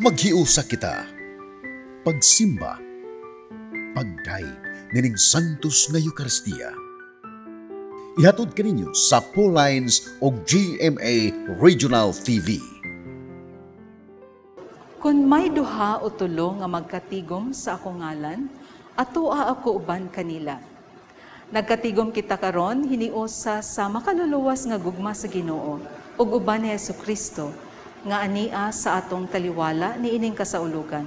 Maghiusa kita. Pagsimba. Pagdayeg nining Santos nga Eukaristiya. Ihatod kaninyo sa Lines o GMA Regional TV. Kung may duha o tulo nga magkatigom sa akong ngalan, atoa ako uban kanila. Nagkatigom kita karon hiniusa sa makaluluwas nga gugma sa Ginoo ug uban ni Hesukristo nga ania sa atong taliwala niining kasaulugan.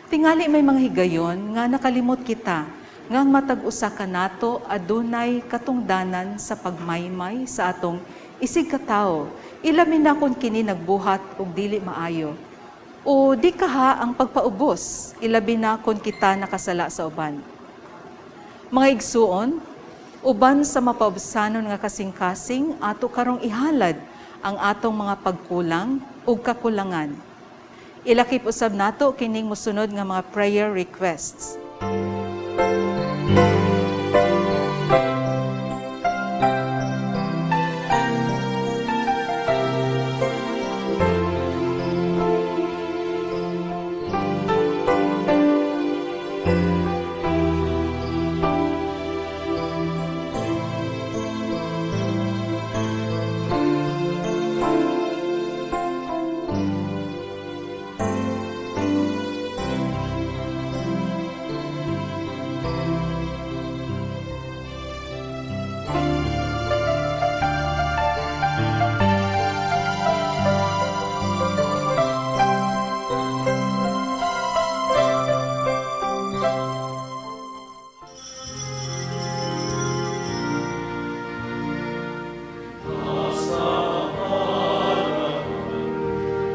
Tingali may mga higayon nga nakalimot kita nga ang matag usa kanato adunay katungdanan sa pagmaymay sa atong isig katawo, ilabi na kung kini nagbuhat og dili maayo. O di kaha ang pagpaubos, ilabi na kung kita nakasala sa uban. Mga igsuon, uban sa mapaubsanon nga kasing-kasing, ato karong ihalad ang atong mga pagkulang ug kakulangan. Ilakip usab nato kining mosunod nga mga prayer requests.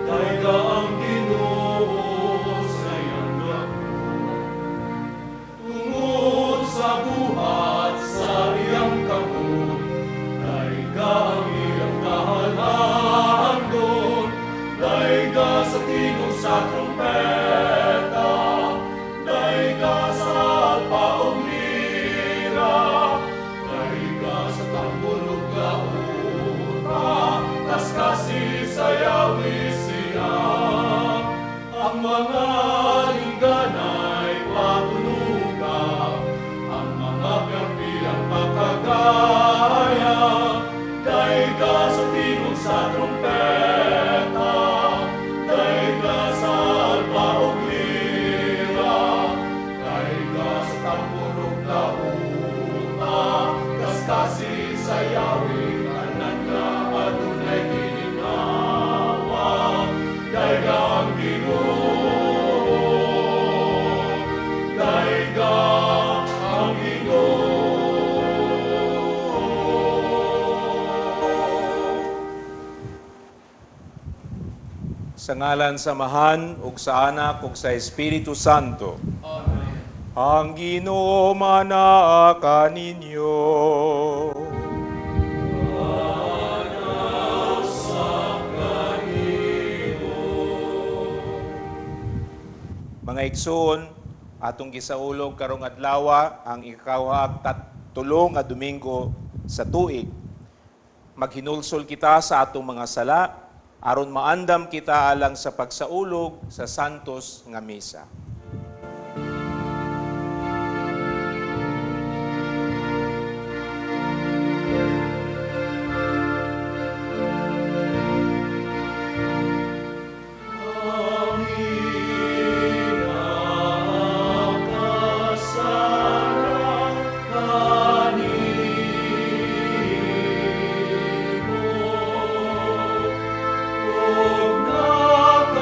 Dayga ang Ginoo sa iyang gahom. Tungod sa buhat sa iyang kamot, dayga ang iyang kahalangdon, dayga sa tingog sa trumpeta, dayga sa alpa ug lira, dayga sa tambor ug lauta, kaskasi sayawi siya. Ang mga lingganay patunuga, ang mga piang pakagaya, dayga sa tingog sa trumpeta, dayga sa alpa ug lira, dayga sa tambor ug lauta, kaskasi sayawi tanan nga adunay giningawa, dayga ang Ginoo, dayga ang Ginoo. Sa ngalan sa Amahan, ug sa Anak, ug sa Espiritu Santo. Amen. Ang Ginoo manaa kaninyo. Mga igsoon, atong gisaulog karong adlaw ang ikakauhag tulo nga Domingo sa tuig. Maghinulsol kita sa atong mga sala aron maandam kita alang sa pagsaulog sa Santos nga Misa. Ug nakalabasa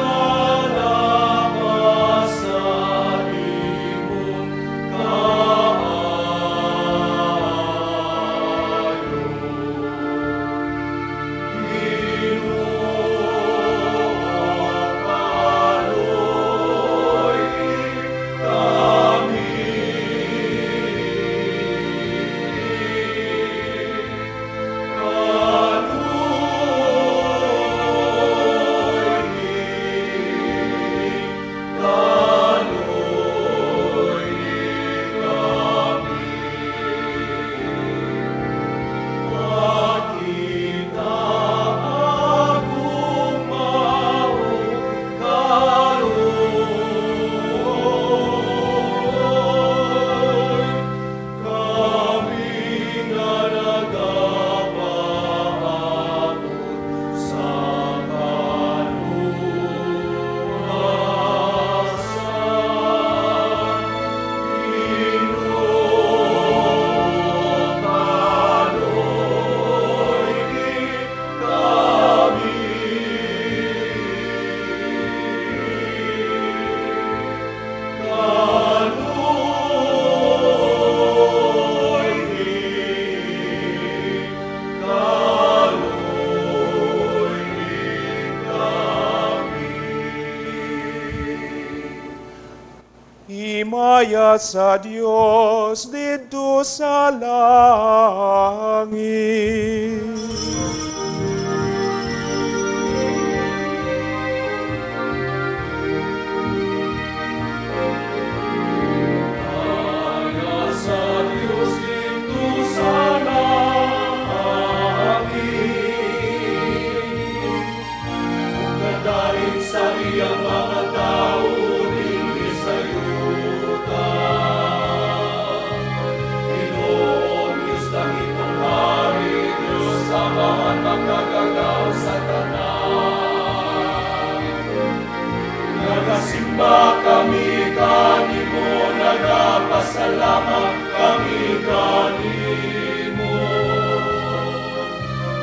Himaya sa Dios didto sa langit. Himaya sa Dios didto sa langit. Ug nadaig sa iyang mga tawo dinhi sa yuta. Ginoong Diyos langitong hari, Diyos Amahan makagagahom sa tanan. Nagasimba kami kanimo, nagapasalamat kami kanimo.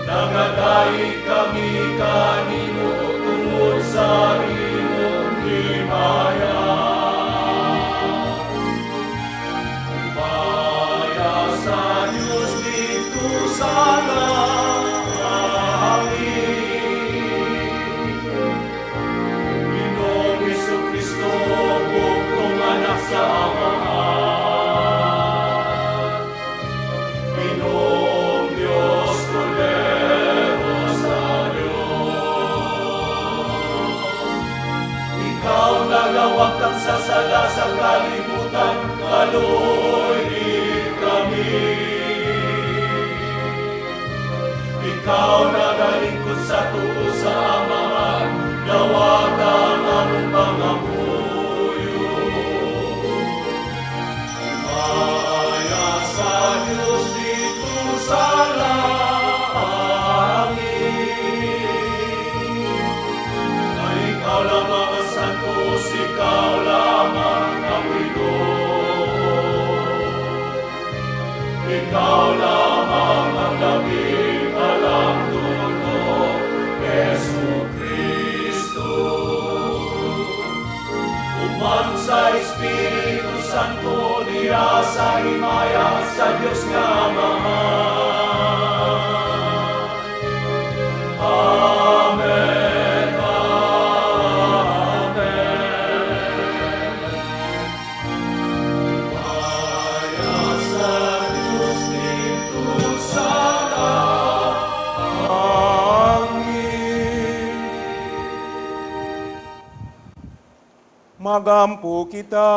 Nagadaig kami kanimo tungod sa imong himaya. Himaya sa Diyos didto sa langit. Ginoong Hesukristo, bugtong anak sa Amahan. Ginoong Diyos, Kordero sa Diyos. Ikaw nagawagtang sa sala sa kalibutan, kaluoy kami. Ikaw nagalingkod sa tuo sa Amahan, dawata ang among pangamuyo. Himaya sa Diyos didto sa langit. Ay ikaw lamang ang santos, ikaw lamang ang Ginoo. Ikaw lamang ang labing alam-tuno, Hesu Kristo. Uban sa Espiritu Santo, diha sa himaya sa Dios nga Amahan. Amen. Amen. Himaya sa Diyos didto sa Langit. Magampo kita.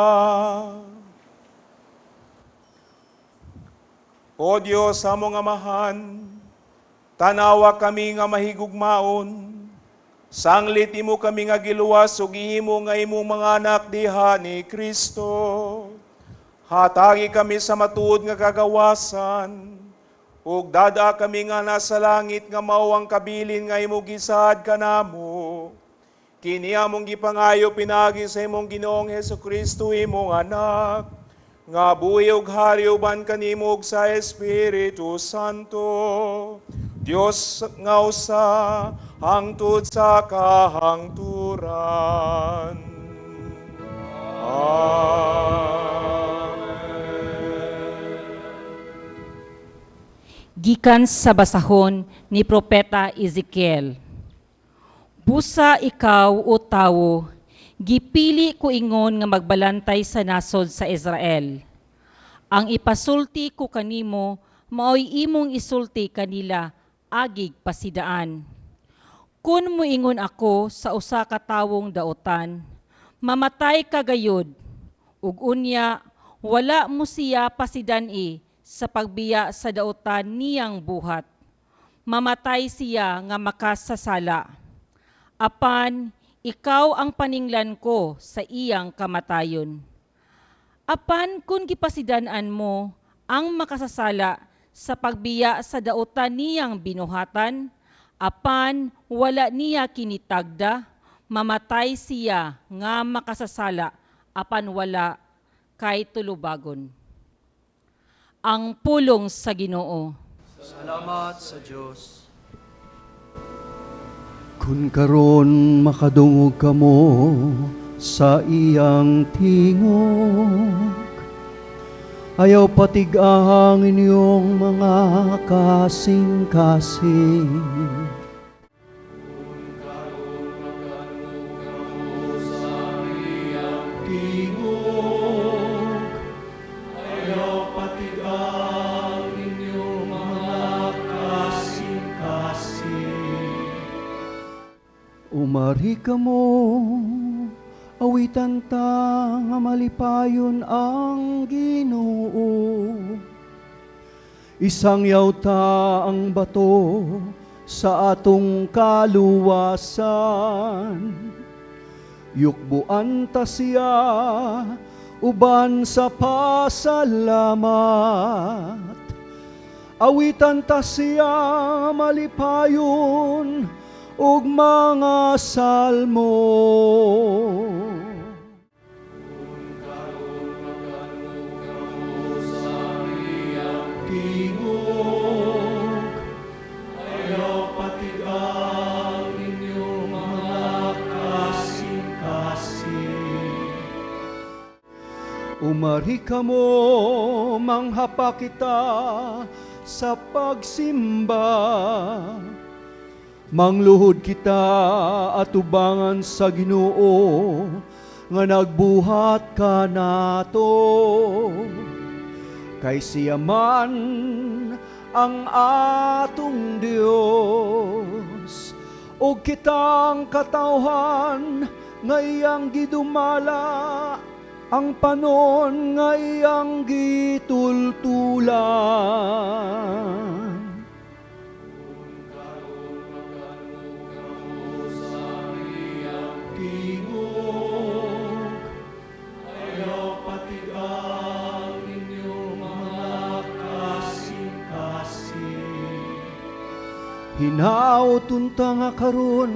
O Diyos, among Amahan, tanawa kami nga mahigugmaon. Sanglit imo kami nga giluwas ug gihimo nga imong mga anak diha ni Kristo. Hatagi kami sa matuod nga kagawasan. Ug dad-a kami nga nasa langit nga mao ang kabilin nga imo gisaad kanamo. Kini among gipangayo pinaagi sa imong Ginoong Hesukristo, imong anak, nga buhi ug hari uban kanimo ug sa Espiritu Santo. Dios nga usa hangtod sa kahangturan. Amen. Gikan sa basahon ni Propeta Ezekiel. Busa ikaw, o tawo, gipili ko ingon nga magbalantay sa nasod sa Israel. Ang ipasulti ko kanimo, maoy imong isulti kanila, agig pasidaan. Kun muingon ako sa usa ka tawong daotan, mamatay ka gayud, ug unya wala mo siya pasidan-i sa pagbiya sa daotan niyang buhat. Mamatay siya nga makasasala. Apan ikaw ang paninglan ko sa iyang kamatayon. Apan kung gipasidan-an mo ang makasasala sa pagbiya sa daotan niyang binuhatan, apan wala niya kinitagda, mamatay siya nga makasasala, apan wala kay tulubagon. Ang pulong sa Ginoo. Salamat sa Diyos. Kun karon makadungog kamo sa iyang tingog, ayaw patig-a ang inyong mga kasing-kasing. Karon makadungog kamo sa iyang tingog, Umari kamo, awitan ta nga malipayon ang Ginoo. Isangyaw ta ang bato sa atong kaluwasan. Yukbuan ta siya uban sa pasalamat. Awitan ta siya malipayon ug mga salmo. Tingog, ayaw patig-ang inyong mga kasing-kasing. Umari kamo, manghapa kita sa pagsimba. Mangluhod kita atubangan sa Ginoo nga nagbuhat kanato. Kay siya man ang atong Dios ug kitang katawhan nga iyang gidumala, ang panon nga iyang gitultulan. Tingog, ayaw patig-ang inyong mga kasing-kasing. Hinaot unta nga karon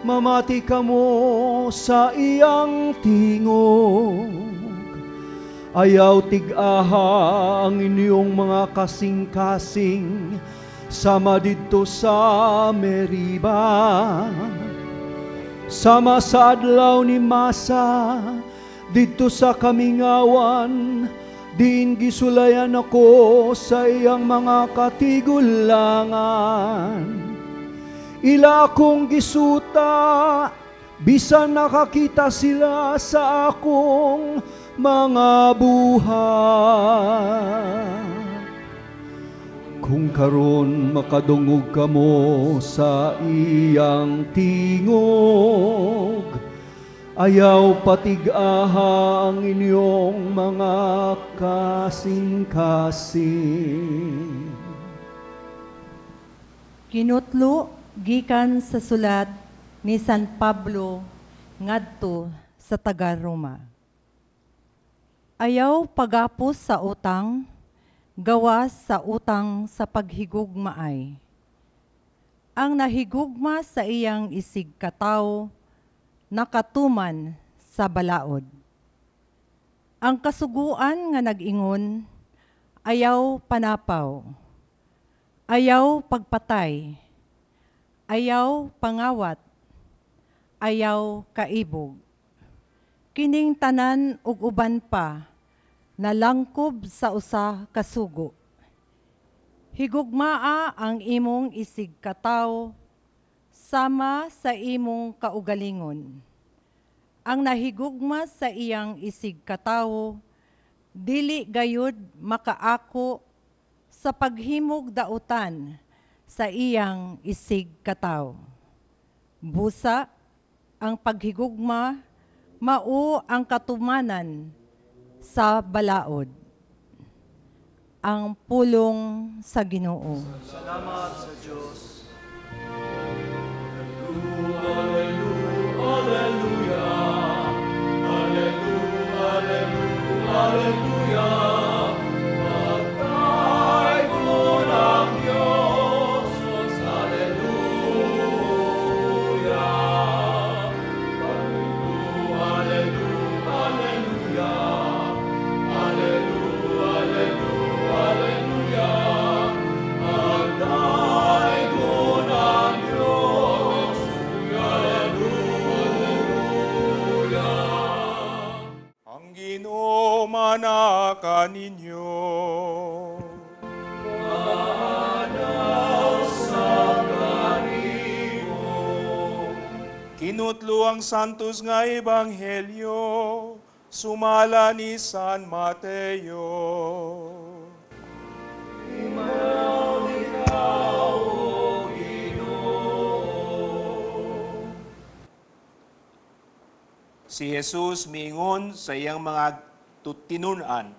mamati kamo sa iyang tingog. Ayaw tig-aha ang inyong mga kasing-kasing sama didto sa Meriba, sama sa adlaw ni Masa didto sa kamingawan, diin gisulayan ako sa iyang mga katigulangan. Ila akong gisuta, bisan nakakita sila sa akong mga buhat. Kung karon makadungog kamo sa iyang tingog, ayaw patig-aha ang inyong mga kasing-kasing. Kinutlo gikan sa sulat ni San Pablo ngadto sa taga-Roma. Ayaw pagapos sa utang, gawas sa utang sa paghigugmaay. Ang nahigugma sa iyang isig katawo, nakatuman sa balaod. Ang kasuguan nga nag-ingon, ayaw panapaw, ayaw pagpatay, ayaw pangawat, ayaw kaibog. Kining tanan ug uban pa, nalangkob sa usa ka sugo. Higugmaa ang imong isig katawo sama sa imong kaugalingon. Ang nahigugma sa iyang isig katawo dili gayud makaako sa paghimog dautan sa iyang isig katawo. Busa, ang paghigugma mao ang katumanan sa balaod. Ang pulong sa Ginoo. Salamat sa Diyos. Alleluia, Alleluia, Alleluia, Pagtaygon ang Diyos, Alleluia. Alleluia, Alleluia, Alleluia, Alleluia, Pagtaygon ang Diyos, Alleluia. Ang Ginoo manaa kaninyo. Manaw sa kanimo. Kinutlo ang Santos nga Ebanghelyo, sumala ni San Mateo. Himayaw ikaw, O Ginoo. Si Jesus miingon sa iyang mga tinun-an,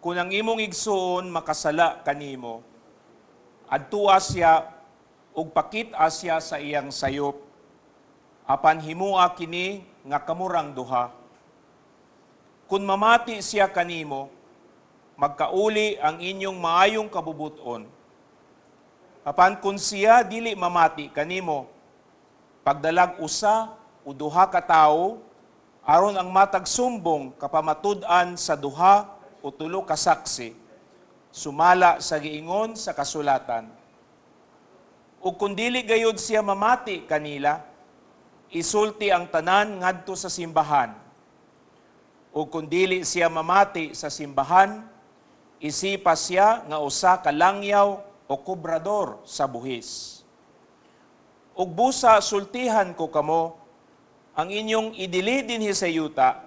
"Kung ang imong igsuon makasala kanimo, adtua siya ug pakit-a siya sa iyang sayop. Apan himua kini nga kamurang duha. Kung mamati siya kanimo, magkauli ang inyong maayong kabubuton. Apan kung siya dili mamati kanimo, pagdalag usa o duha ka tawo aron ang matag sumbong kapamatud-an sa duha o tulo ka saksi, sumala sa giingon sa kasulatan. Ug kung dili gayud siya mamati kanila, isulti ang tanan ngadto sa simbahan. Ug kung dili siya mamati sa simbahan, isipa siya nga usa ka langyaw o kobrador sa buhis. Ug busa sultihan ko kamo, ang inyong idili dinhi sa yuta,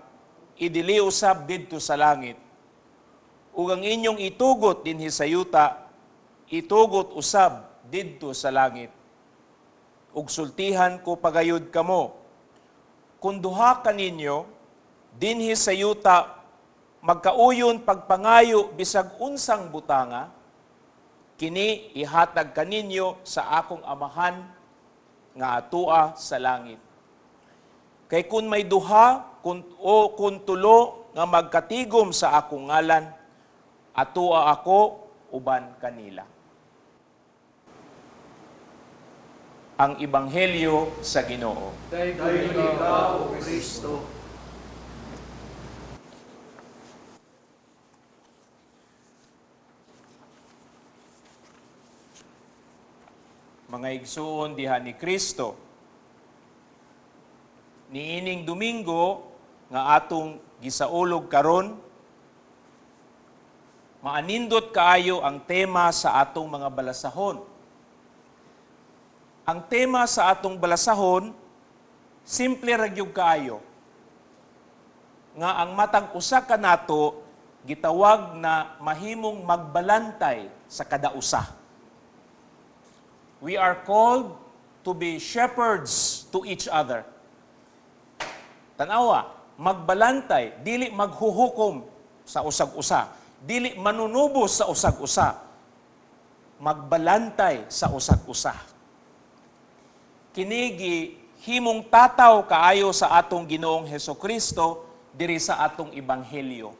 idili usab didto sa langit. Ug ang inyong itugot dinhi sa yuta, itugot usab didto sa langit. Ug sultihan ko pagayod kamo, kung duha kaninyo dinhi sa yuta magkauyon pagpangayo bisag unsang butanga, kini ihatag kaninyo sa akong Amahan nga atua sa langit. Kay kun may duha kun, o kun tulo nga magkatigom sa akong ngalan, atua ako uban kanila." Ang Ebanghelyo sa Ginoo. Dayon ikaw, O Kristo. Mga igsuon diha ni Kristo, niining Domingo nga atong gisaulog karon, maanindot kaayo ang tema sa atong mga balasahon. Ang tema sa atong balasahon, simple ra gyud kaayo, nga ang matag usa kanato gitawag na mahimong magbalantay sa kada usa. We are called to be shepherds to each other. Tanawa, magbalantay, dili maghuhukom sa usag-usa, dili manunubos sa usag-usa, magbalantay sa usag-usa. Kinigi himong tataw kaayo sa atong Ginoong Hesukristo diri sa atong ebanghelyo.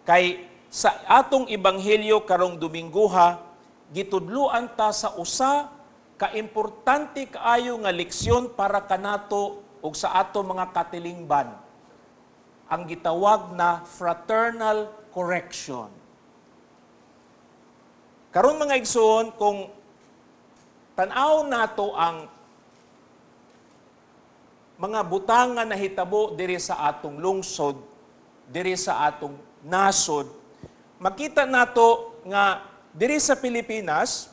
Kay sa atong ebanghelyo karong Domingguha, gitudluan ta sa usa ka importante kaayo nga leksyon para kanato ug sa ato mga katilingban, ang gitawag na fraternal correction. Karon mga igsoon, kung tan-aw nato ang mga butang nga nahitabo diri sa atong lungsod, diri sa atong nasod, makita nato nga diri sa Pilipinas,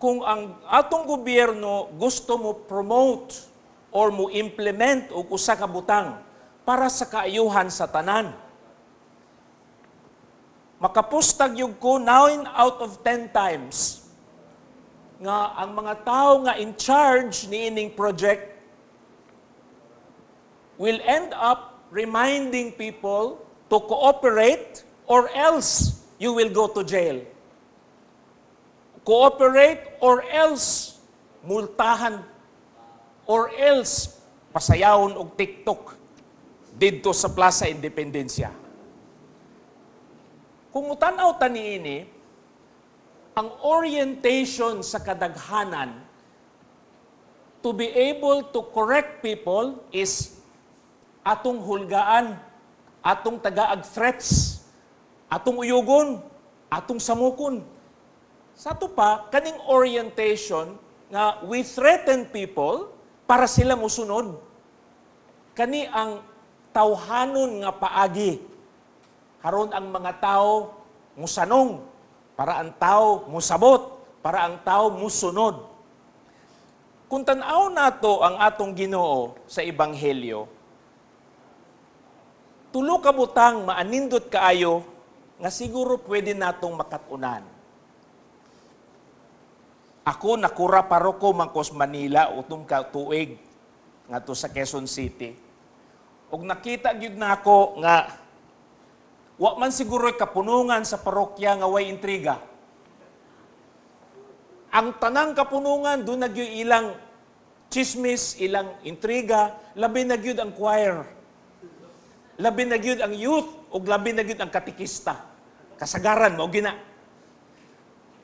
kung ang atong gobyerno gusto mo promote or mo implement og usa ka butang para sa kaayuhan sa tanan, makapustag yug ko 9 out of 10 times nga ang mga tao nga in charge niining project will end up reminding people to cooperate or else you will go to jail. Cooperate or else multahan or else pasayawon og TikTok didto sa Plaza Independencia. Kung mutan-aw ta niini, ang orientation sa kadaghanan to be able to correct people is atong hulgaan, atong tagaag threats, atong uyugon, atong samukon. Sa ato pa, kaning orientation nga we threaten people para sila musunod. Kani ang tawhanon nga paagi. Haron ang mga tao musanong, para ang tao musabot, para ang tao musunod. Kung tan-aw nato ang atong Ginoo sa Ebanghelyo, tulo ka butang maanindot kaayo nga siguro pwede natong makat-unan. Ako nakura paroko mangkos Manila utom ka tuig. ngadto sa Quezon City. Ug nakita gyud nako nga wa man siguro kapunungan sa parokya nga way intriga. Ang tanang kapunungan duna gyud ilang chismis, ilang intriga, labi na gyud ang choir. Labi na gyud ang youth ug labi na gyud ang katikista. Kasagaran mao gina.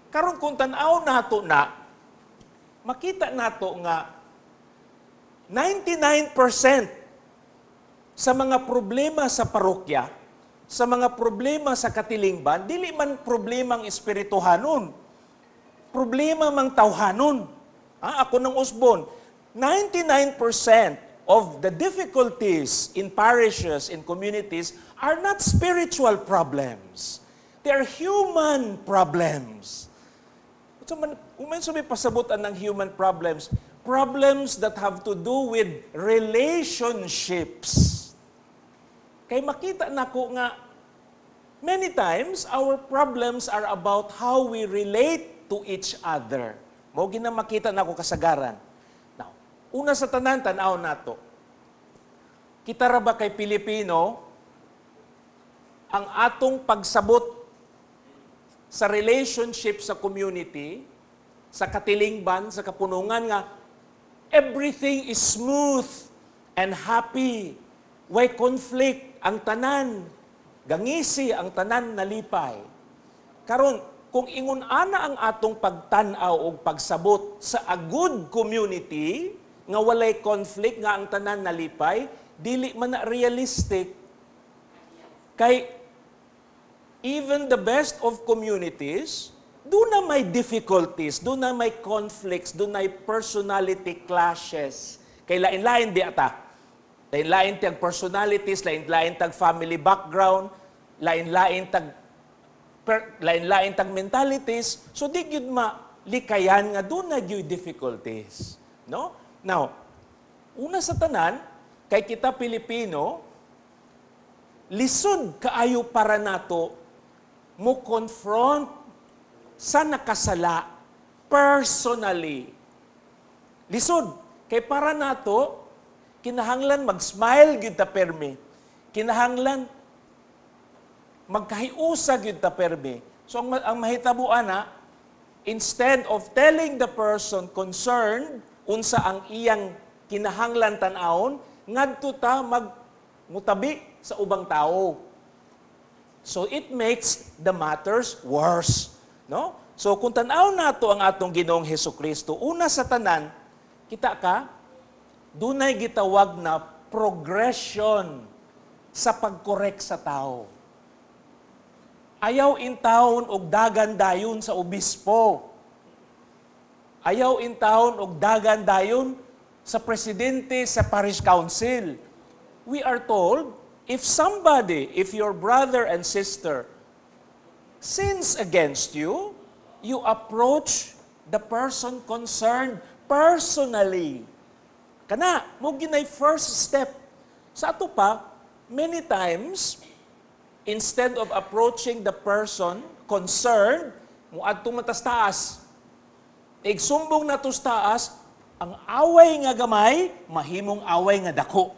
Karon kung tan-aw nato na, makita nato nga 99% sa mga problema sa parokya, sa mga problema sa katilingban, dili man problemang espirituhanon. Problema mang tawhanon. Ah, ako nang usbon, 99% of the difficulties in parishes, in communities, are not spiritual problems. They are human problems. So man, kung may pasabutan ng human problems, problems that have to do with relationships. Kay makita nako nga many times our problems are about how we relate to each other. Mao gina makita nako kasagaran. Now, una sa tanan, tan-aw nato. Kita ra ba kay Pilipino ang atong pagsabot sa relationship sa community, sa katilingban, sa kapunungan nga everything is smooth and happy. Way conflict ang tanan, gangisi ang tanan nalipay. Karon, kung ingon ana ang atong pagtan-aw og pagsabot sa a good community nga walay conflict, nga ang tanan nalipay, dili man na realistic. Kay even the best of communities, duna may difficulties, duna may conflicts, duna may personality clashes. Kay lain-lain di ata. Lain-lain tag personalities, lain-lain tag family background, lain-lain tag mentalities. So di gyud malikayan nga duna gyud difficulties, no? Now, una sa tanan, kay kita Pilipino, lisod kaayo para nato mo confront sa nakasala personally. Lisod. Kay para nato, kinahanglan mag-smile gyud ta permi. Kinahanglan magkahiusa gyud ta permi. So ang mahitabo ana, instead of telling the person concerned unsa ang iyang kinahanglan tan-awon, ngadto ta mag mutabi sa ubang tao. So it makes the matters worse, no? So kung tan-aw nato ang atong Ginoong Hesukristo, una sa tanan, kita ka dunay gitawag na progression sa pagkorek sa tao. Ayaw intawon og dagan dayon sa obispo. Ayaw intawon og dagan dayon sa presidente sa parish council. We are told, if somebody, if your brother and sister sins against you, you approach the person concerned personally. Kana, mao ginay first step. Sa ato pa, many times, instead of approaching the person concerned, muadto man tas taas. Igsumbong na to sa taas, ang away nga gamay, mahimong away nga dako.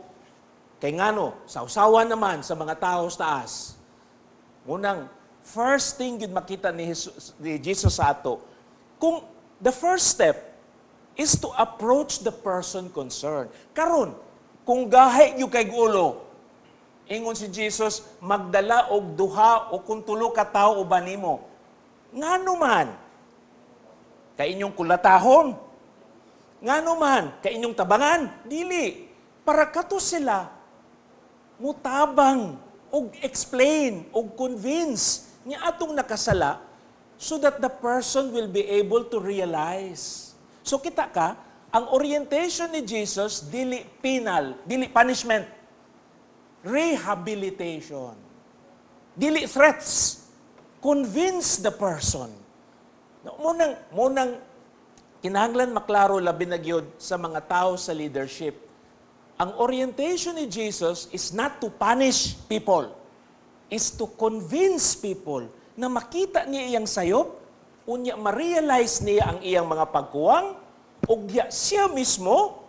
Kay ngano, sawsawan naman sa mga tao sa taas. Munang, first thing yun makita ni Jesus sa ato, kung the first step is to approach the person concerned. Karon, kung gahi gyud kay ulo, ingon si Jesus, magdala og duha o kung tulo ka tawo uban nimo. Ngano man? Kay inyong kulatahon. Ngano man? Kay inyong tabangan. Dili. Para kato sila mutabang og explain og convince niya atong nakasala so that the person will be able to realize. So kita ka, ang orientation ni Jesus dili penal, dili punishment, rehabilitation. Dili threats. Convince the person. No, munang kinahanglan maklaro labi na gyud sa mga tao sa leadership. Ang orientation ni Jesus is not to punish people, is to convince people na makita niya iyang sayop, unya ma-realize niya ang iyang mga pagkuwang, ug diya siya mismo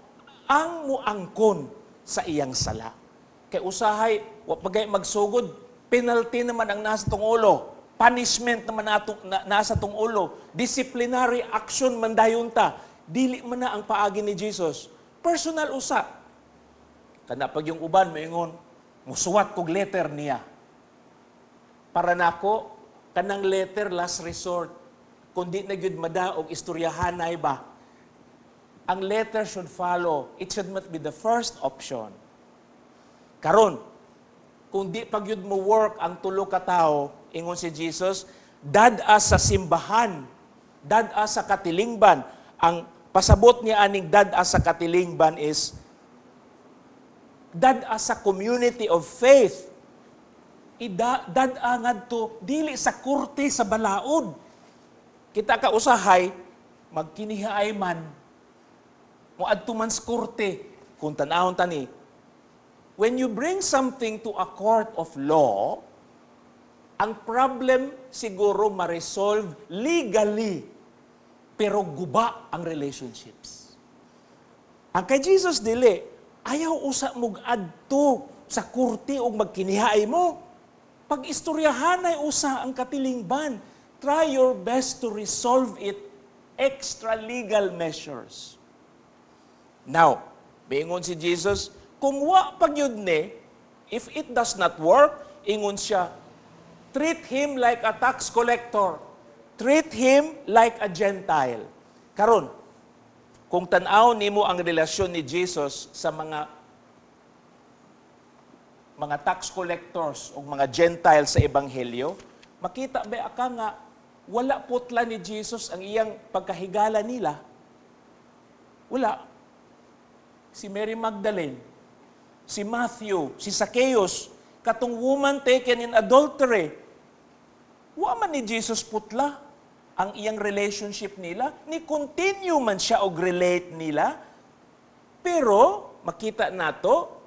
ang muangkon sa iyang sala. Kay usahay, wa pa gay magsugod, penalty naman ang nasa tong ulo. Punishment naman nasa tong ulo. Disciplinary action man dayon ta. Dili man na ang paagi ni Jesus. Personal usa. Kana pag yung uban moingon, musuwat kog letter niya. Para nako, kanang letter last resort. Kung di na gyud madaog, istoryahanay ba? Ang letter should follow. It should not be the first option. Karon, kung di pa gyud mo work ang tulo ka tawo, ingon si Jesus, dad-a sa simbahan, dad-a sa katilingban. Ang pasabot niya aning dad-a sa katilingban is dad-a sa community of faith. Ida dad-a ngadto dili sa korte sa balaod. Kita ka usahay magkinihaay man, moadto man sa korte. Kung tan-awon tani, when you bring something to a court of law, ang problem siguro ma-resolve legally, pero guba ang relationships. Ang kay Jesus dili, ayaw usa mog adto sa korte ug magkinihaay mo. Pag istoryahanay usa ang katilingban, try your best to resolve it extra legal measures. Now, miingon si Jesus, kung wa pa gyud ni, if it does not work, ingon siya, treat him like a tax collector. Treat him like a Gentile. Karon, kung tan-aw nimo ang relasyon ni Jesus sa mga tax collectors o mga Gentiles sa Ebanghelyo, makita ba ka nga wala putla ni Jesus ang iyang pagkahigala nila? Wala. Si Mary Magdalene, si Matthew, si Zacchaeus, katong woman taken in adultery, wa man ni Jesus putla ang iyang relationship nila, ni continue man siya og relate nila, pero makita nato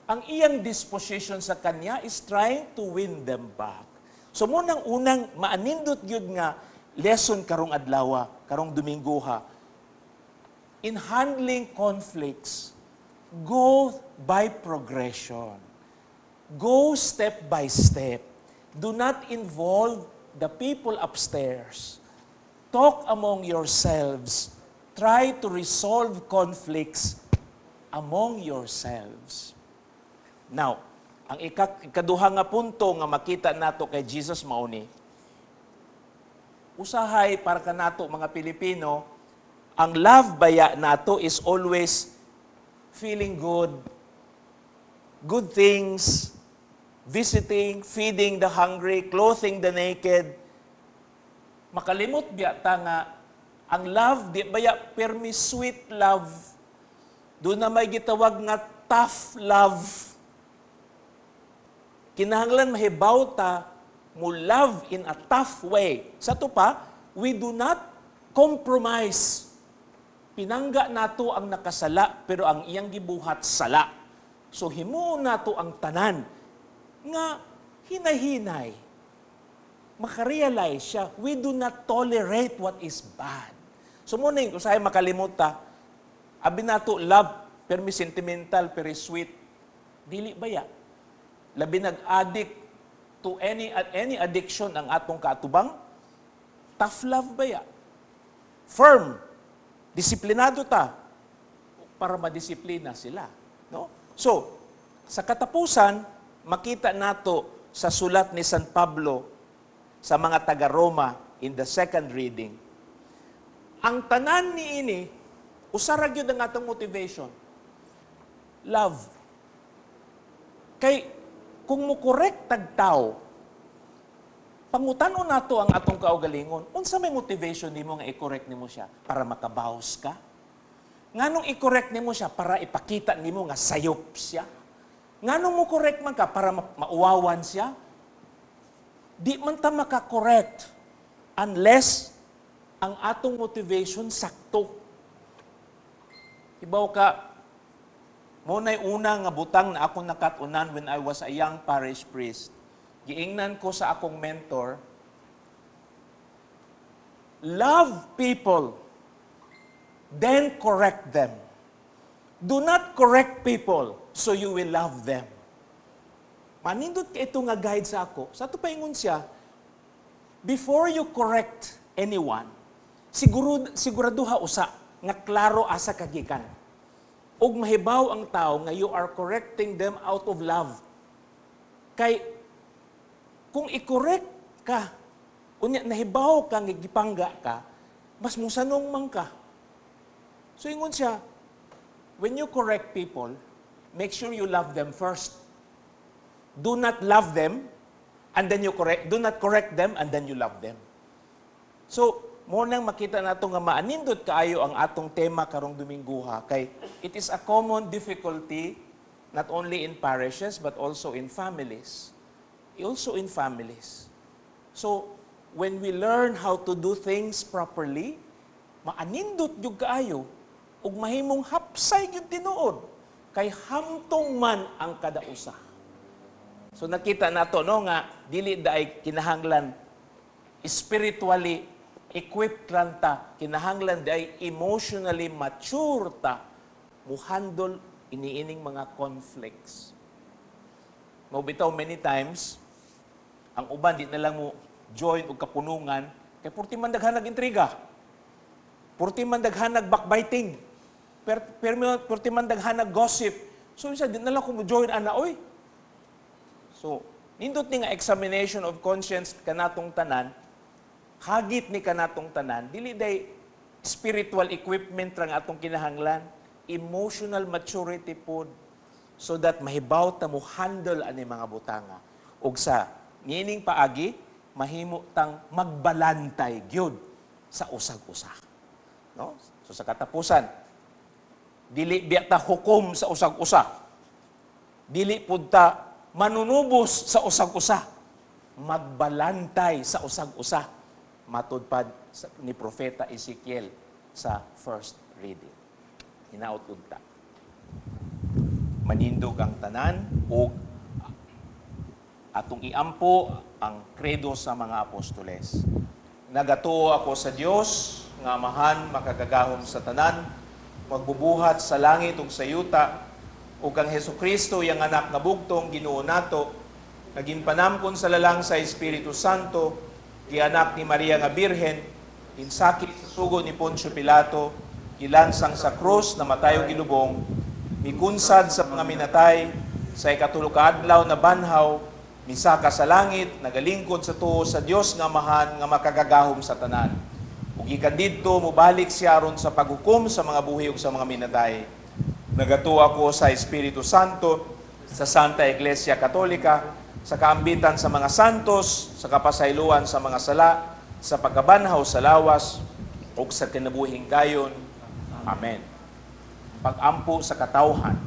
ang iyang disposition sa kanya is trying to win them back. So mao nang unang maanindot gyud nga lesson karong adlaw, karong Domingoha. In handling conflicts, go by progression. Go step by step. Do not involve the people upstairs. Talk among yourselves. Try to resolve conflicts among yourselves. Now, ang ikaduha nga punto nga makita nato kay Jesus mao ni, usahay para kanato mga Pilipino, ang love baya nato is always feeling good, good things, visiting, feeding the hungry, clothing the naked. Makalimot biya ta nga ang love di baya permi sweet love. Duna may gitawag nga tough love. Kinahanglan mahibaw ta mo love in a tough way. Sa ato pa, we do not compromise. Pinangga nato ang nakasala pero ang iyang gibuhat sala. So himuon nato ang tanan nga hinay-hinay makarealize siya, we do not tolerate what is bad. So mao na usahay makalimot ta, abi nato love, permi sentimental, pero sweet. Dili baya. Labi nag-addict to any addiction ang atong kaatubang, tough love baya. Firm. Disiplinado ta para madisiplina sila, no? So, sa katapusan, makita nato sa sulat ni San Pablo sa mga taga-Roma in the second reading. Ang tanan niini, usa ra gyud ang atong motivation. Love. Kay kung mo correct tag tao, pangutan-on nato ang atong kaugalingon, unsa may motivation nimo nga i-correct nimo siya? Para makabawas ka? Nganong i-correct nimo siya? Para ipakita nimo nga sayop siya? Nganong mo correct man ka? Para mauwawan siya? Di man ta maka-correct unless ang atong motivation sakto. Hibaw ka, mao na'y una nga butang na akong nakat-unan when I was a young parish priest. Giingnan ko sa akong mentor, "Love people, then correct them." Do not correct people so you will love them. Manindot kay ito nga guide sa ako. Sa ato paingon siya, before you correct anyone, siguro, siguraduha usa nga klaro asa kagikan. Ug mahibaw ang tao nga you are correcting them out of love. Kay kung i-correct ka, unya nahibaw ka nga gipangga ka, mas musanong man ka. So ingon siya, when you correct people, make sure you love them first. Do not love them and then you correct, do not correct them and then you love them. So, mo nang makita nato nga maanindot kaayo ang atong tema karong Domingguha kay it is a common difficulty not only in parishes but also in families. Also in families. So, when we learn how to do things properly, maanindot gyud kaayo ug mahimong hapsay gyud tinuod kay hamtong man ang kada usa. So nakita nato, no, nga dili daay kinahanglan spiritually equipped lang ta, kinahanglan diay emotionally mature ta muhandle iniining mga conflicts. Mao bitaw many times ang uban di na lang mo join og kapunungan kay purti man daghan intriga. Purti man daghan backbiting. Per, purti man daghan gossip. So minsan di na lang ko mo join ana oy. So, nindot ni nga examination of conscience kanatong tanan, hagit ni kanatong tanan, dili day spiritual equipment ra nga atong kinahanglan, emotional maturity pod so that mahibaw ta mo handle ani mga butanga. Ug sa niining paagi, mahimo tang magbalantay gyud sa usag-usa. No? So sa katapusan, dili biya ta hukom sa usag-usa. Dili pud ta manunubos sa usag-usa. Magbalantay sa usag-usa. Matud pa ni Propeta Ezekiel sa first reading. Hinaot unta manindog ang tanan ug atong iampo ang kredo sa mga apostoles. Nagatuo ako sa Dios nga Amahan makagagahom sa tanan, magbubuhat sa langit ug sa yuta, ug kang Hesukristo iyang anak nga bugtong Ginoo nato, nga ginpanamkon sa lalang sa Espiritu Santo, gianak ni Maria nga Birhen, ginsakit sa sugo ni Poncio Pilato, gilansang sa krus, namatay ug gilubong, mikunsad sa mga minatay, sa ikatulo ka adlaw nabanhaw, misaka sa langit, nagalingkod sa tuo sa Dios nga Amahan nga makagagahom sa tanan. Ug gikan didto mobalik siya aron sa paghukom sa mga buhi ug sa mga minatay. Nagatuo ako sa Espiritu Santo, sa Santa Iglesia Katolika, sa kaambitan sa mga santos, sa kapasayloan sa mga sala, sa pagkabanhaw sa lawas, ug sa kinabuhing dayon. Amen. Pag-ampo sa katawhan.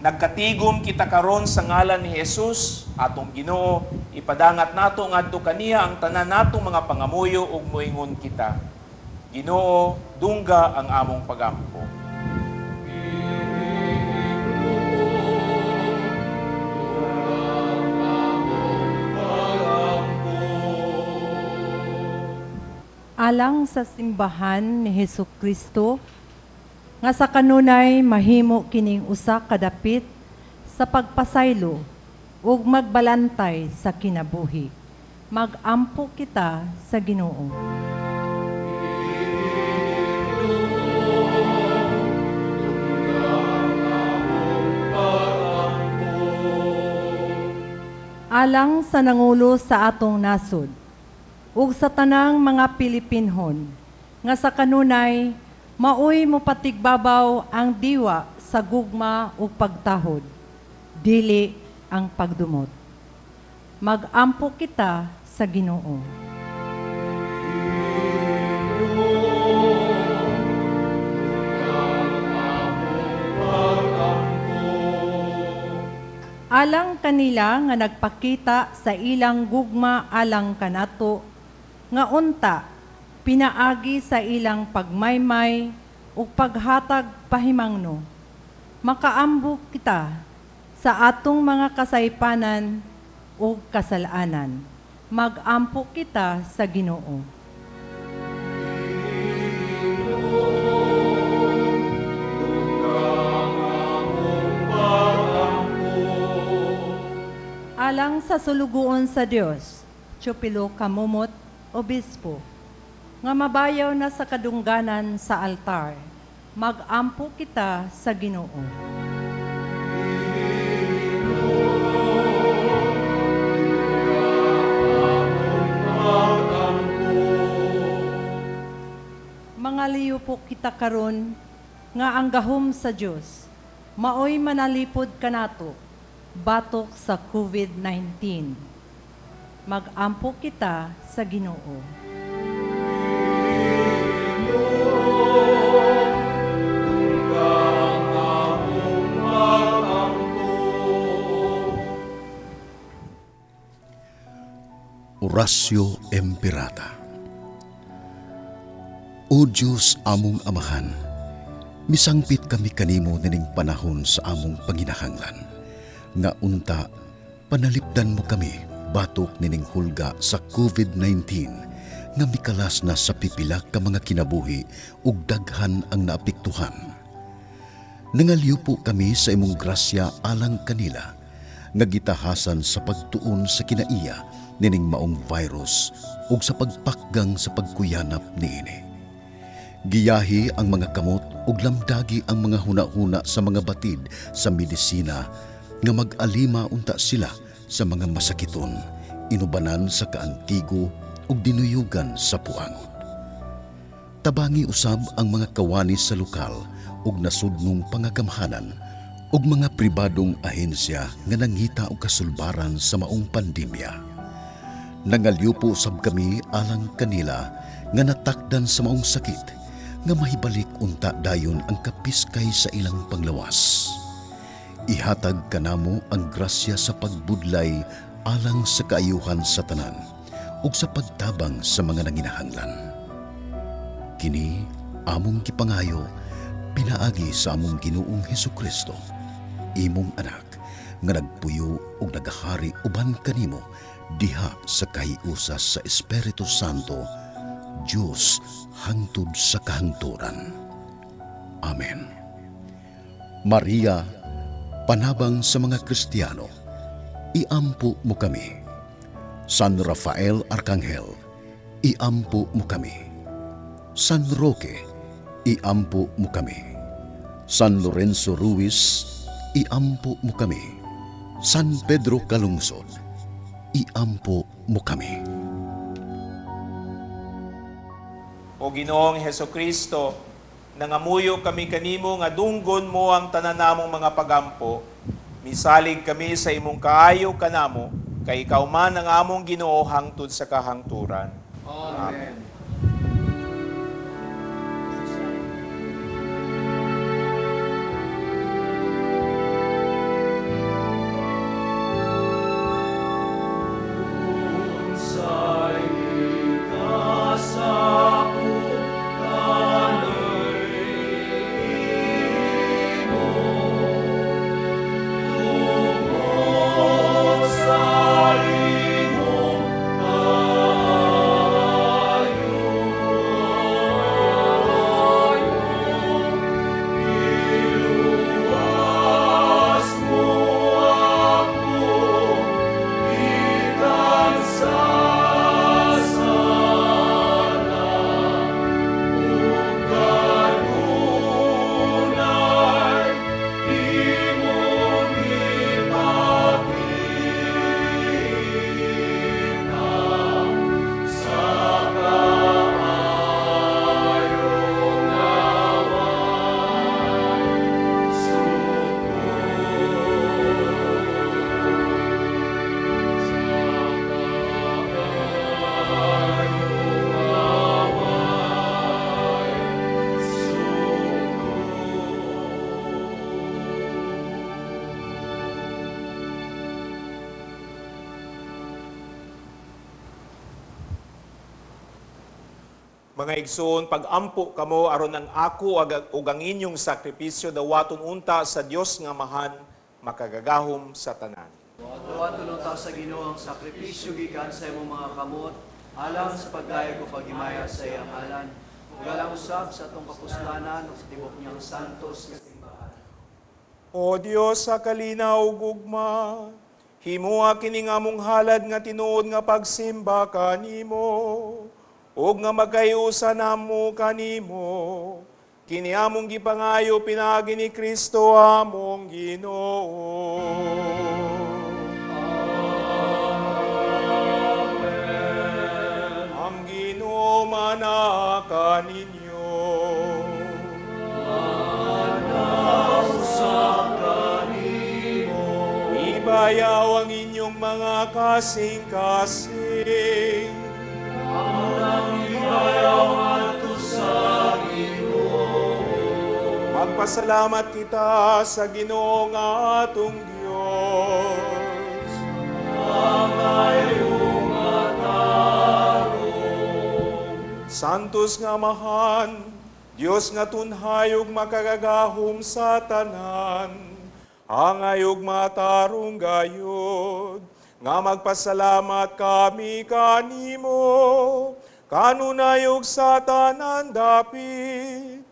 Nagkatigom kita karon sa ngalan ni Jesus, atong Ginoo, ipadangat nato ngadto kaniya ang tanan natong mga pangamuyo ug moingon kita. Ginoo, dungga ang among pagampo. Alang sa simbahan ni Hesus Kristo nga sa kanunay mahimo kining usa ka dapit sa pagpasaylo ug magbalantay sa kinabuhi. Mag-ampo kita sa Ginoo. Alang sa nangulo sa atong nasod ug sa tanang mga Pilipinhon nga sa kanunay maoy mopatigbabaw ang diwa sa gugma ug pagtahod, dili ang pagdumot. Mag-ampo kita sa Ginoo. Alang kanila nga nagpakita sa ilang gugma alang kanato nga unta pinaagi sa ilang pagmaymay ug paghatag pahimangno, makaambok kita sa atong mga kasaypanan ug kasalanan. Magampo kita sa Ginoo. Alang sa sulugoon sa Dios, Teofilo Camomot, Obispo, nga mabayaw na sa kadungganan sa altar, magampo kita sa Ginoo. Mga liyo po kita karon nga ang gahom sa Dios maoy manalipod kanato batok sa COVID-19. Magampo kita sa Ginoo. Oratio Imperata. O Diyos among Amahan, misangpit kami kanimo nining panahon sa among panginahanglan, nga unta panalipdan mo kami batok nining hulga sa COVID-19 nga mikalas na sa pipila ka mga kinabuhi ug daghan ang naapektuhan. Nangalyupo kami sa imong grasya alang kanila, nga gitahasan sa pagtuon sa kinaiya nining maong virus ug sa pagpakgang sa pagkuyanap niini. Giyahi ang mga kamot ug lamdagi ang mga huna-huna sa mga batid sa medisina nga mag-alima unta sila sa mga masakiton, inubanan sa kaantigo ug dinuyugan sa puangon. Tabangi usab ang mga kawani sa lokal ug nasudnong pangagamhanan ug mga pribadong ahensya nga nangita og kasulbaran sa maong pandemya. Nangalyupo sab kami alang kanila nga natakdan sa maong sakit nga mahibalik unta dayon ang kapiskay sa ilang panglawas. Ihatag kanamo ang grasya sa pagbudlay alang sa kaayuhan sa tanan ug sa pagtabang sa mga nanginahanglan. Kini among gipangayo pinaagi sa among Ginoong Hesukristo, imong anak nga nagpuyo ug nagahari uban kanimo diha sa kahiusa sa Espiritu Santo, Dios hangtod sa kahangturan. Amen. Maria, panabang sa mga Kristiyano, iampo mo kami. San Rafael Arkanghel, iampo mo kami. San Roque, iampo mo kami. San Lorenzo Ruiz, iampo mo kami. San Pedro Calungsod, iampo mo kami. O Ginoong Hesukristo, nangamuyo kami kanimo nga dunggon mo ang tanan namong mga pagampo. Misalig kami sa imong kaayo kanamo, kay ikaw man ang among Ginoo hangtod sa kahangturan. Amen. Unsay ikasakop kanimo tungod sa imong kaayo, iluwas mo ako gikan sa sala ug kanunay imong ipakita sa kaayo nga way sukod. Sa kaayo nga way sukod. Mga igsoon, pag-ampo kamo aron ang ako ug ang inyong sakripisyo dawaton unta sa Dios nga Amahan makagagahom sa tanan. Dawaton unta sa Ginoo ang sakripisyo gikan sa imong mga kamot, alang sa pagdayeg o paghimaya sa iyang ngalan, ug alang usab sa atong kapuslanan ug sa tibok niyang santos nga simbahan. O Dios sa kalinaw ug gugma, Himoa kini nga among halad nga tinuod nga pagsimba kanimo, ug nga magkayusa namo kanimo. Kini among gipangayo pinaagi ni Kristo among Ginoo. Ang Ginoo manaa kaninyo. Ibayaw ang inyong mga kasing-kasing. Magpasalamat kita sa Ginoo nga atong Dios. Santos nga Amahan, Dios nga tunhay ug makagagahom sa tanan, angay ug matarong gayud, nga magpasalamat kami kanimo, kanunay ug sa tanan dapit.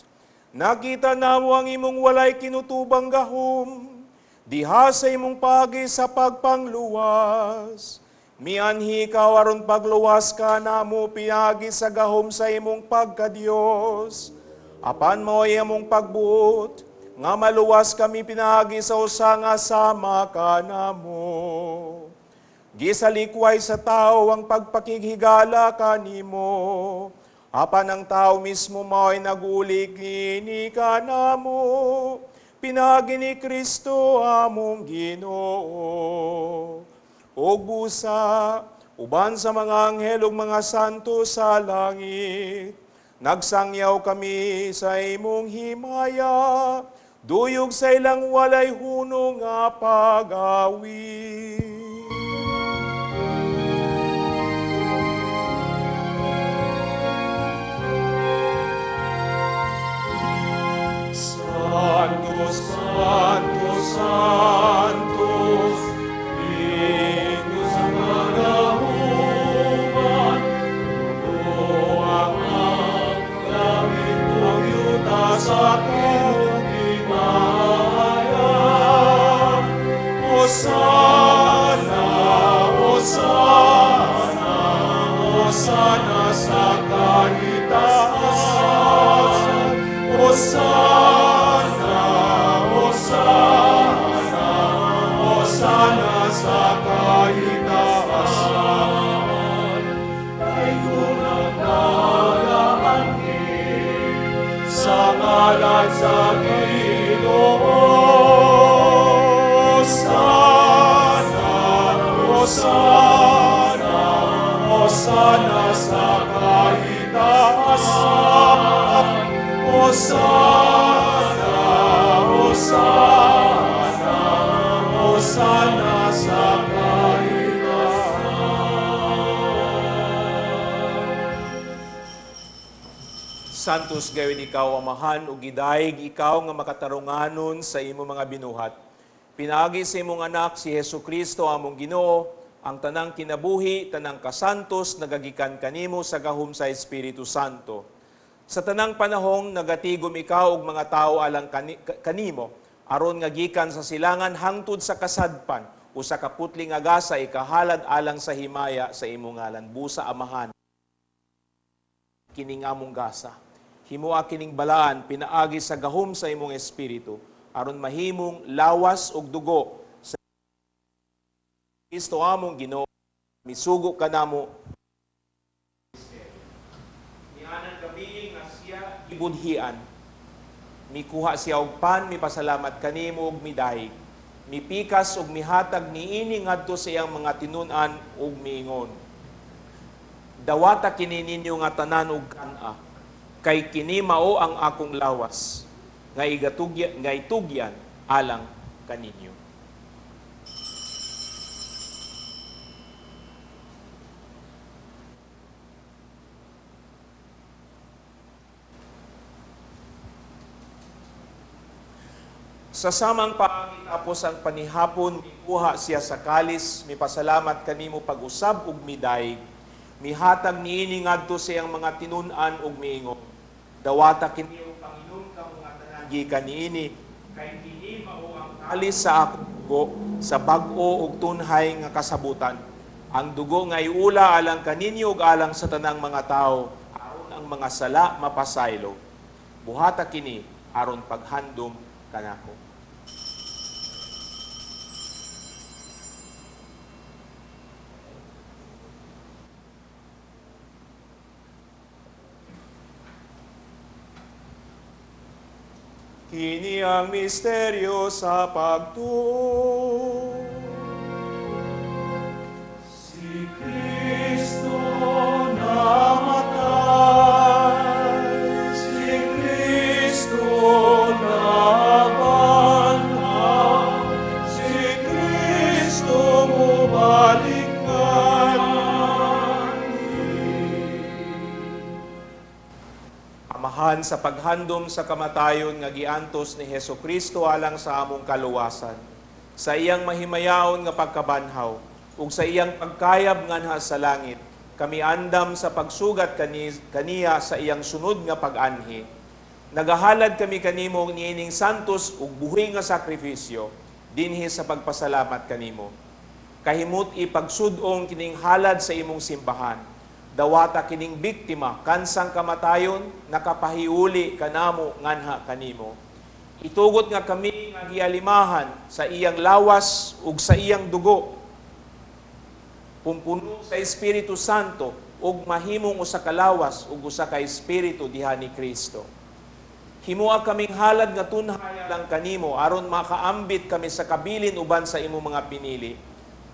Nakita namo ang imong walay kinutubang gahom, diha sa imong pagi sa pagpangluwas. Mianhi ikaw aron pagluwas ka namo piyagi sa gahom sa imong pagkadiyos. Apan mao'y among pagbuot, nga maluwas kami pinaagi sa usa nga sama kanamo. Gisalikway sa tao ang pagpakighigala kanimo. Apan ang tao mismo mao'y nagulik niini kanamo. Pinaagi ni Kristo among Ginoo. Og busa, uban sa mga anghel ug mga santo sa langit, nagsangyaw kami sa imong himaya, duyog sa ilang walay hunong nga pag-awit. Santo, Santo, Santo, Diyos ang kagahuman, puno ang langit ug yuta sa iyong himaya. Hosana, Hosana, Hosana sa kahitaasan. Hosana, Hosana, Hosana sa kahitaasan. Kay kung ang nagaanhi sa ngalan sa Ginoo. Hosana, Hosana, Hosana sa kahitaasan. Hosana, Hosana, Hosana sa kahitaasan. Santos gayud ikaw, Amahan, ug gidayeg ikaw nga makatarunganon sa imong mga binuhat. Pinaagi sa imong anak si Hesus Kristo among Ginoo, ang tanang kinabuhi, tanang kasantos nagagikan kanimo sa gahom sa Espiritu Santo. Sa tanang panahong nagatigom ikaw og mga tawo alang kanimo, aron nga gikan sa silangan hangtod sa kasadpan, usa ka putli nga gasa ikahalad alang sa himaya sa imong ngalan. Busa, Amahan, kining among gasa. Himoa kining balaan pinaagi sa gahom sa imong Espiritu, aron mahimong lawas ug dugo sa Kristo among Ginoo. Misugo kanamo nianang gabi nga siya gibudhian, mikuha siya og pan, mipasalamat kanimo ug midayeg, mipikas ug mihatag niini ngadto sa iyang mga tinun-an ug miingon: "Dawata kini ninyo nga tanan ug kan-a, kay kini mao ang akong lawas nga igatugyan, nga itugyan alang kaninyo." Sa samang paagi tapos ang panihapon, mikuha siya sa kalis, mipasalamat kanimo pag-usab ug midayeg. Mihatag niini ngadto sa iyang mga tinun-an ug miingon: "Dawata kini ug panginom kamo nga tanan gikan niini, kay kini mao ang kalis sa akong dugo sa bag-o ug tunhay nga kasabutan. Ang dugo nga iula alang kaninyo ug alang sa tanang mga tawo aron ang mga sala mapasaylo. Buhata kini aron paghandom kanako. Kini ang misteryo sa pagtuo. Si Kristo namatay, si Kristo nabanhaw, si Kristo mubalik nganhi. Amahan, sa paghandom sa kamatayon nga giantos ni Hesukristo alang sa among kaluwasan, sa iyang mahimayaon nga pagkabanhaw ug sa iyang pagkayab nganha sa langit, kami andam sa pagsugat kaniya sa iyang sunod nga pag-anhi. Nagahalad kami kanimo niining santos ug buhi nga sakripisyo dinhi sa pagpasalamat kanimo. Kahimut ipagsud-ong kining halad sa imong simbahan. Dawata kining biktima kansang kamatayon nakapahiuli kanamo nganha kanimo. Itugot nga kami nga gialimahan sa iyang lawas ug sa iyang dugo. Pumpuno sa Espiritu Santo ug mahimong usa ka lawas ug usa ka espiritu diha ni Kristo. Himoa kaming halad nga tunhay lang kanimo aron makaambit kami sa kabilin uban sa imong mga pinili.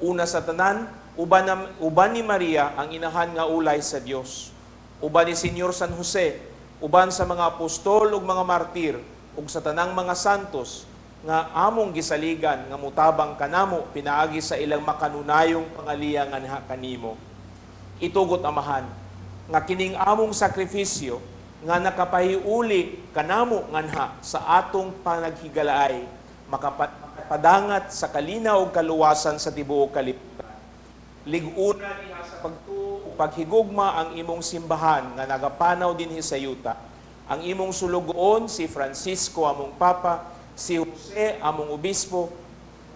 Una sa tanan, uban ni Maria ang inahan nga ulay sa Dios. Uban ni Senyor San Jose, uban sa mga apostol ug mga martir ug sa tanang mga santos nga among gisaligan nga mutabang kanamo pinaagi sa ilang makanunayong pangaliya nganha kanimo. Itugot, Amahan, nga kining among sakripisyo nga nakapahiuli kanamo nganha sa atong panaghigalaay makapadangat sa kalinaw ug kaluwasan sa tibuok kalibutan. Lig-una diha sa pagtuo ug paghigugma ang imong simbahan nga nagapanaw dinhi sa yuta. Ang imong sulugoon si Francisco among Papa, si Jose among obispo,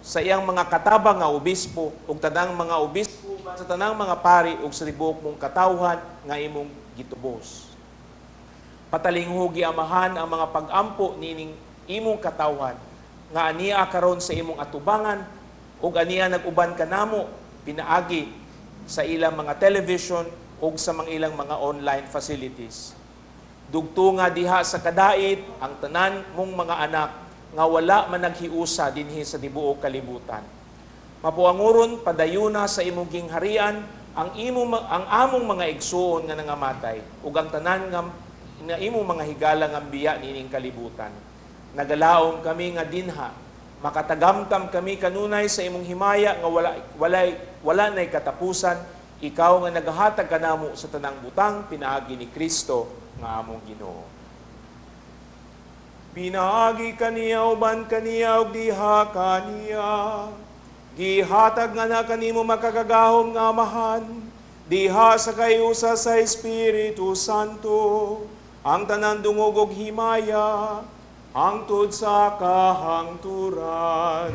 sa iyang mga katabang nga obispo ug tanang mga obispo sa tanang mga pari ug sa tibuok mong katawhan nga imong gitubos. Patalinghugi, Amahan, ang mga pag-ampo nining imong katawhan nga ania karon sa imong atubangan ug ania nag-uban kanamo pinaagi sa ilang mga television ug sa mga ilang mga online facilities. Dugto nga diha sa kadait ang tanan mong mga anak nga wala man naghiusa dinhi sa tibuok kalibutan. Mapuanguron padayuna sa imong gingharian ang among mga igsuon nga nangamatay ug ang tanan nga imong mga higala nga biya niining kalibutan. Nagalaom kami nga dinha, makatagamtam kami kanunay sa imong himaya nga wala nay katapusan, ikaw nga nagahatag kanamo sa tanang butang pinaagi ni Kristo nga among Ginoo. Pinaagi kaniya uban kaniya ug diha kaniya, gihatag nga na kanimo makakagahom nga Amahan, diha sa kayusa sa Espiritu Santo, ang tanan dungog og himaya hangtod sa kahangturan.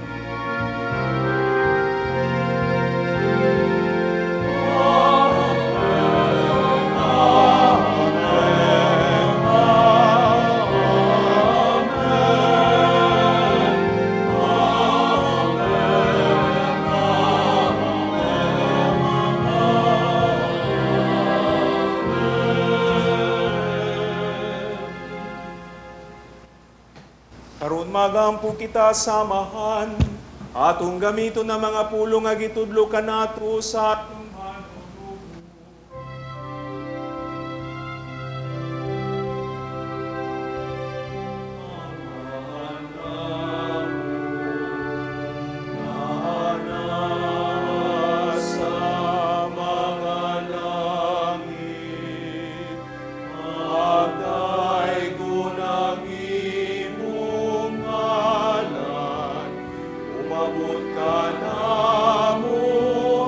Karon magampo kita samahan, atong gamiton ang mga pulong nga gitudlo kanato sa atong manunubo. Sa mga langit, magdaygon ang imong ngalan, umabot kanamo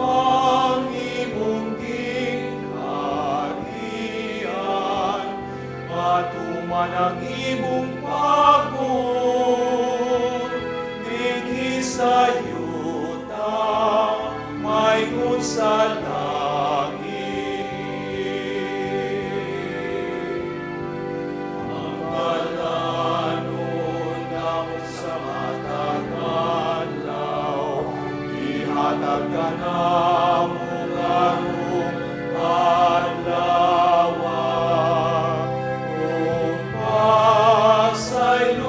ang imong gingharian, matuman ang imong pagbuot dinhi sa matag adlaw, ihatag kanamo karong adlaw, ug pasayloa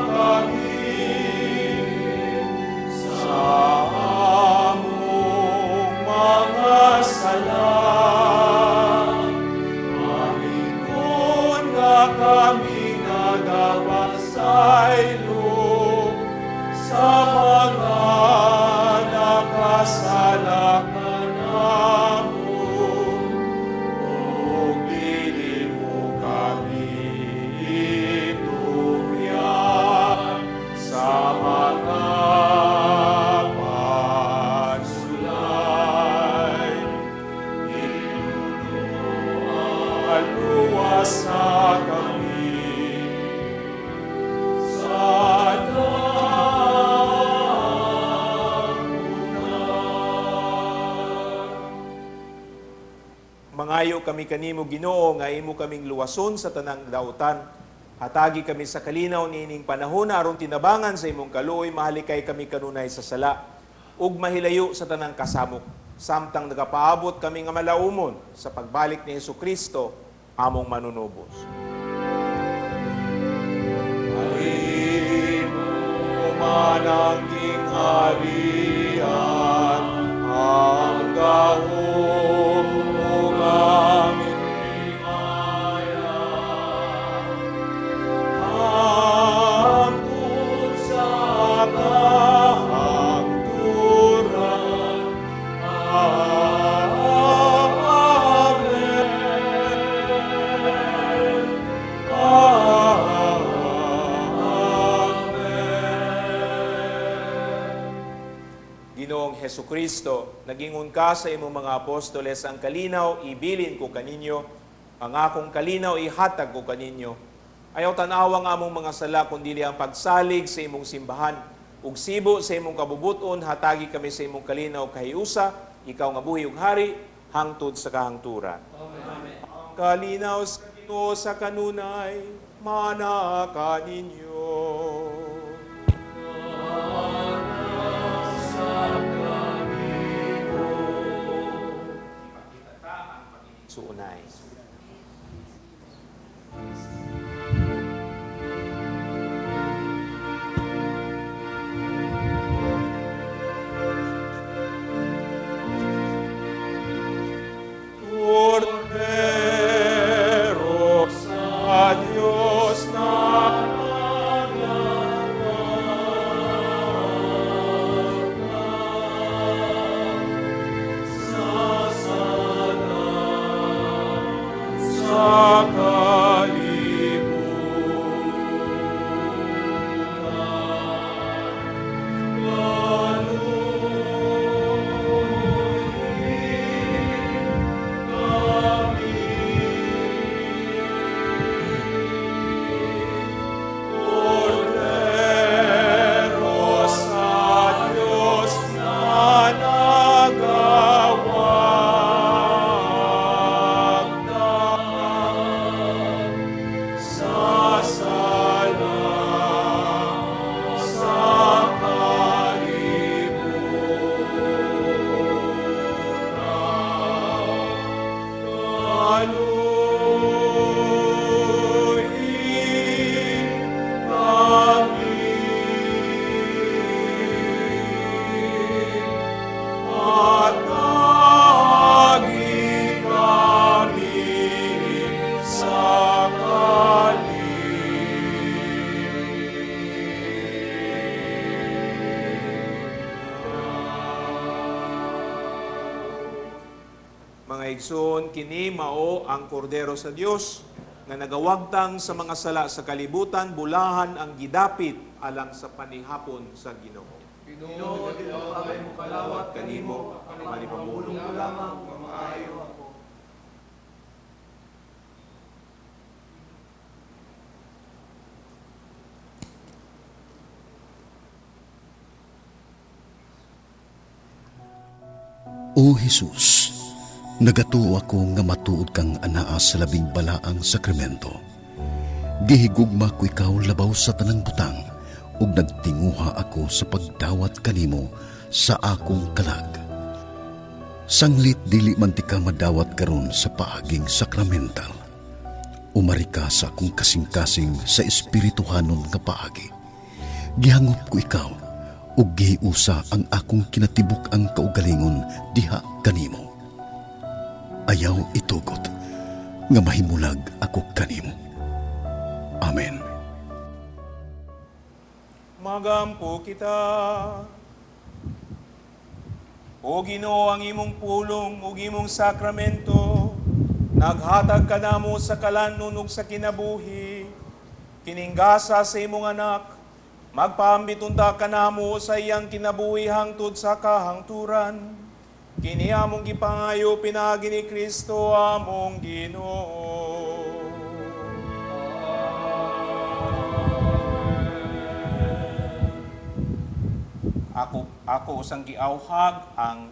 kami sa among mga sala, Pamingon nga kami nagapasaylo sa mga nakasala kanamo, ug dili mo kami itugyan sa mga pagsulay. Luwasa kami sa damutan. Mangayo kami kanimo, Ginoo, nga imo kaming luwason sa tanang dautan. Hatagi kami sa kalinaw niining panahon aron tinabangan sa imong kaluoy mahalikay kami kanunay sa sala ug mahilayo sa tanang kasamok, samtang nagapaabot kami nga malaumon sa pagbalik ni Hesukristo among manunubos. Imo man ang gingharian, ang gahom ug ang himaya, hangtod sa kahangturan. Amen. Amen. Ginoong Hesukristo, nagingon ka sa imong mga apostoles, "Ang kalinaw ibilin ko kaninyo, ang akong kalinaw ihatag ko kaninyo." Ayaw tanawa ang among mga sala, kundili ang pagsalig sa imong simbahan. Ug sibo sa imong kabubuton, hatagi kami sa imong kalinaw kahiusa, ikaw nga buhi ug hari hangtod sa kahangturan. Amen. Ang kalinaw sa Ginoo sa kanunay mana kaninyo. Suunay. Kordero sa Diyos na sa sala sa kalibutan. Kaluoy kami. Kordero sa Diyos na nagawagda sa sala sa kalibutan. Kaluoy kami. Hatagi kami sa Mga igsoon, kini mao ang Kordero sa Dios nga nagawagtang sa mga sala sa kalibutan, bulahan ang gidapit alang sa panihapon sa Ginoo. Ginoo, dili ako angay mokalawat kanimo, manipamulong ko lamang ug maayo ako. O Jesus, nagatuo ako nga matuod kang anaa sa labing balaang sakramento. Gihigugma ko ikaw labaw sa tanang butang, ug nagtinguha ako sa pagdawat kanimo sa akong kalag. Sanglit dili man tika madawat karon sa paaging sakramental, umari ka sa akong kasing-kasing sa espirituhanon nga paagi. Gihangop ko ikaw ug gihiusa ang akong kinatibuk-ang kaugalingon diha kanimo. Ayaw itugot nga mahimulag ako kanimo. Amen. Magampo kita. O Ginoo, ang imong pulong ug imong sakramento, naghatag kanamo sa kalan-on ug sa kinabuhi. Kining gasa sa imong anak, magpaambit unta kanamo sa iyang kinabuhi hangtod sa kahangturan. Kini among gipangayo pinaagi ni Kristo among Ginoo. Ako usang giawhag ang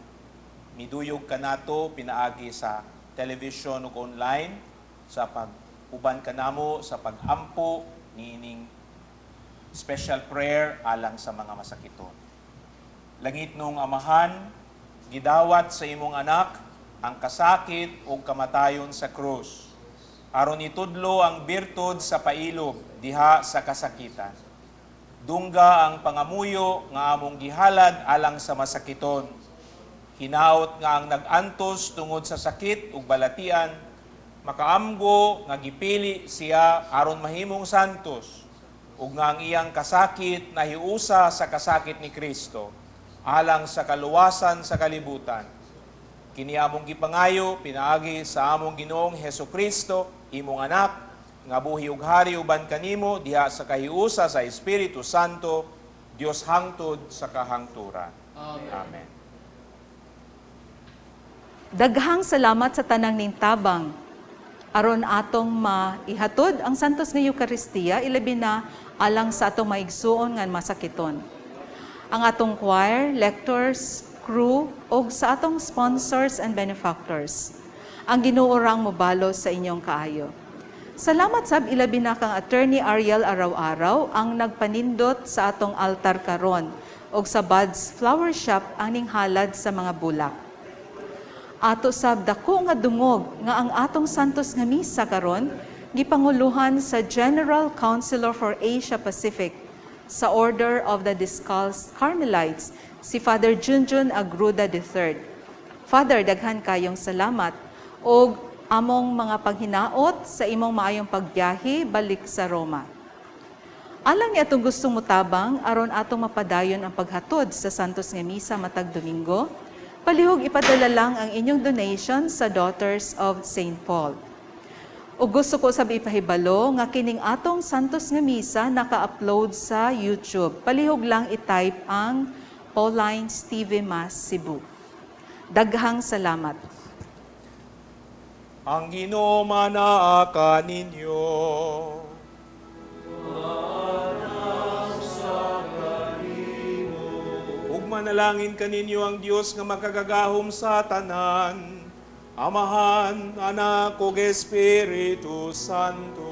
miduyog kanato pinaagi sa television ug online sa pag-uban kanamo sa pag-ampo niining special prayer alang sa mga masakiton. Langitnong Amahan, gidawat sa imong anak ang kasakit ug kamatayon sa krus, aron itudlo ang birtud sa pailob diha sa kasakitan. Dungga ang pangamuyo nga among gihalad alang sa masakiton. Hinaot nga ang nag-antos tungod sa sakit ug balatian, makaamgo nga gipili siya aron mahimong santos, ug nga ang iyang kasakit nahiusa sa kasakit ni Kristo alang sa kaluwasan sa kalibutan. Kini among gipangayo pinaagi sa among Ginoong Hesukristo, imong anak, nga buhi ug hari uban kanimo diha sa kahiusa sa Espiritu Santo, Dios hangtod sa kahangturan. Amen. Amen. Daghang salamat sa tanang nintabang aron atong maihatod ang Santos nga Eukaristiya, ilabi na alang sa atong maigsuon nga masakiton. Ang atong choir, lectors, crew, ug sa atong sponsors and benefactors. Ang Ginoo rang mobalo sa inyong kaayo. Salamat sab ilabi na kang Attorney Ariel Araw-araw ang nagpanindot sa atong altar karon ug sa Bud's Flower Shop ang ninghalad sa mga bulak. Ato sab dako nga dungog nga ang atong Santos nga Misa karon gipanguluhan sa General Councilor for Asia Pacific sa Order of the Discalced Carmelites, si Father Junjun Agruda III. Father, daghan kayong salamat og among mga paghinaot sa imong maayong pagbiyahe balik sa Roma. Alang ni atong gustong mutabang aron atong mapadayon ang paghatod sa Santos nga Misa matag Domingo, palihog ipadala lang ang inyong donation sa Daughters of St. Paul. O gusto ko sab ipahibalo nga kining atong Santos nga Misa naka-upload sa YouTube. Palihog lang i-type ang Paulines TV Mass Cebu. Daghang salamat. Ang Ginoo manaa kaninyo. Ug manalangin kaninyo ang Dios nga makagagahom sa tanan, Amahan, Anak ug Espiritu Santo.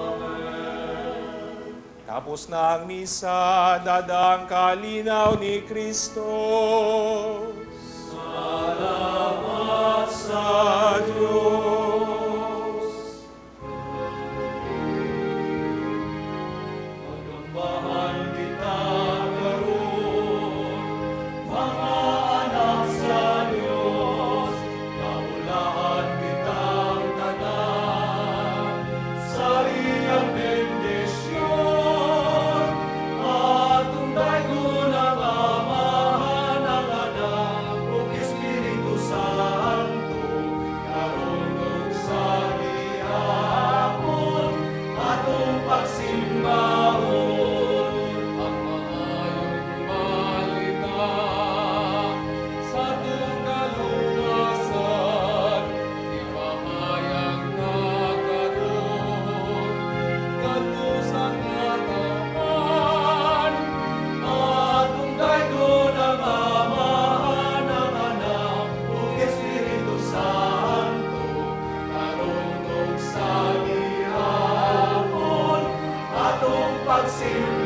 Amen. Tapos na ang misa, dada ang kalinaw ni Kristo. Salamat sa Diyos. Pagambahan kita karon, mga anak sa Dios, kaulahan kitang tanan sa iyang bendisyon. Atong daygon ang Amahan, ang Anak, ug Espiritu Santo, karon Pagsimba.